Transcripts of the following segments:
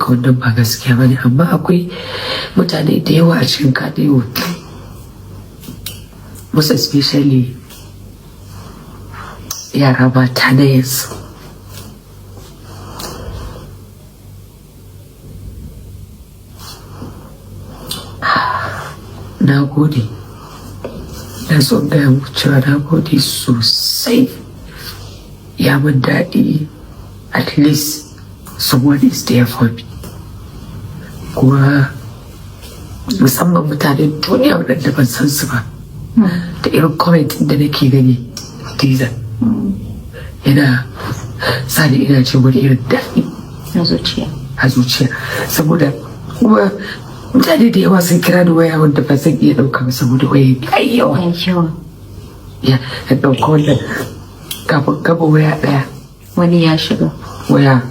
Duka wannan ba gaskiya ba ne, amma akwai mutane da yawa a cikin Kannywood, most especially yara mata na yanzu. Na gode, na so in gaya muku cewa na gode sosai, ya min daɗi. At least someone is there for me. Kuma musamman mutanen duniya waɗanda ban san su ba, da irin comment da nake gani, Diza, yana sa ni ina jin wani irin daɗi a zuciya. A zuciya, saboda kuma mutane da yawa sun kira ni waya wanda ba zan iya ɗauka ba saboda waya ya yi yawa. Ya yawa. Ya na ɗauka wannan, kafin gaba waya ɗaya wani ya shiga. Waya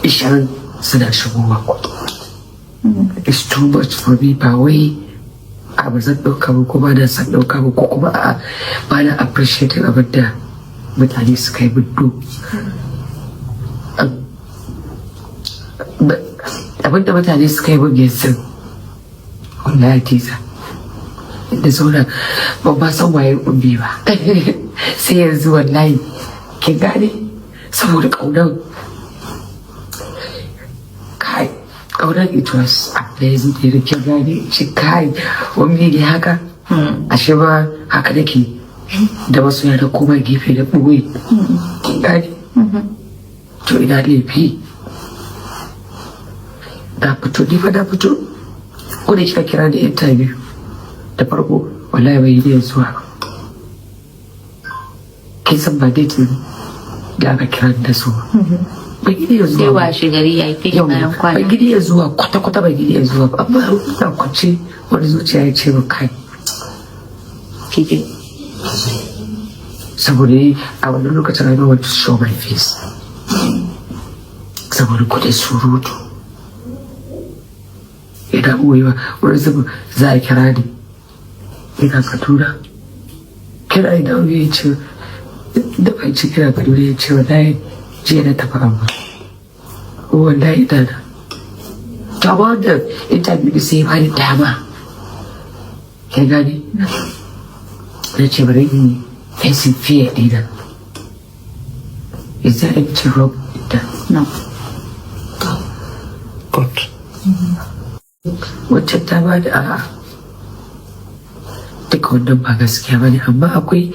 20 suna shigowa. It's too much for me. Ba wai a ba zan ɗauka ba ko ba na son ɗauka ba ko kuma a ba na appreciating abin da mutane suka yi min. Abin da mutane suka yi min yanzu, wallahi Tiza, inda zauna ban ba san waye Ummi ba sai yanzu, wallahi. Kin gane? Saboda ƙaunar, kai, ƙaunar, it was amazing da kin gane shi. Kai, Ummi ne haka, ashe ba haka nake da wasu da koma gefe da ɓoye. Kin gane? To ina laifi na fito, ni fa na fito ko da kika kira da interview da farko, wallahi bai yi zuwa ba. Kin san ba date da aka kira da su ba, bai yi Sai zuwa ba. Washe gari ya yi Yau bayan bai kwana. Gidi ya zuwa kwata kwata bai gidi ya zuwa ba, amma ina kwance wani zuciya ya ce min, "Kai, Kije. Saboda a wannan lokacin I don't want to show my face saboda kudin surutu. Ina ɓoyewa. Wani zubin za a kira ni ina Kaduna, kira ina wani ya ce da bai ci kira Kaduna, ya ce wallahi jiya na tafi, amma wallahi ina da. To amma wannan interview sai ya bani dama, kin gane? Na ce bari in yi facing fear ɗina. Is there anything wrong with that? No. Good. Wancan ta ba da, a'a, duka wannan ba gaskiya ba ne, amma akwai